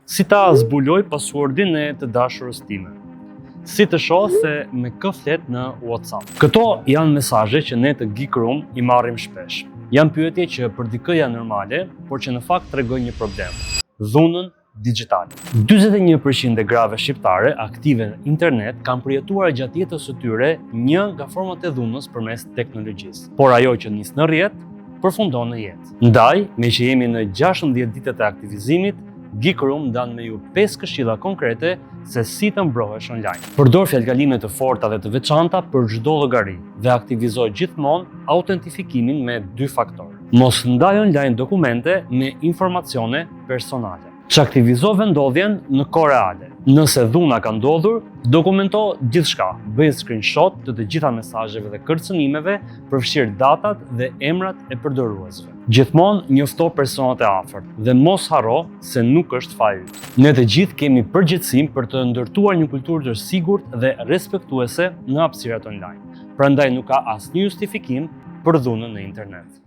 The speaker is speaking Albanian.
Si ta zbuloj passwordin e të dashurës time? Si të shoh se me kë flet në WhatsApp? Këto janë mesazhe që ne të Geek Room i marrim shpesh. Janë pyetje që për dikë janë normale, por që në fakt tregojnë një problem. Dhunën digjitale. 41% e grave shqiptare aktive në internet kanë përjetuar gjatë jetës së tyre një nga format e dhunës përmes teknologjisë. Por ajo që nis në rrjet, përfundon në jetë. Ndaj, me që jemi në 16 ditët e aktivizimit, Geek Room ndan me ju 5 këshilla konkrete se si të mbrohesh online. Përdor fjalëkalime të forta dhe të veçanta për çdo llogari dhe aktivizo gjithmonë autentifikimin me dy faktorë. Mos ndaj online dokumente me informacione personale. Çaktivizo vendodhjen në kohë reale. Nëse dhuna ka ndodhur, dokumento gjithçka. Bëj screenshot të të gjitha mesazheve dhe kërcënimeve, përfshirë datat dhe emrat e përdoruesve. Gjithmonë njofto personat e afërt dhe mos harro se nuk është faji yt. Ne të gjithë kemi përgjegjësinë për të ndërtuar një kulturë të sigurt dhe respektuese në hapësirat online. Prandaj nuk ka asnjë justifikim për dhunën në internet.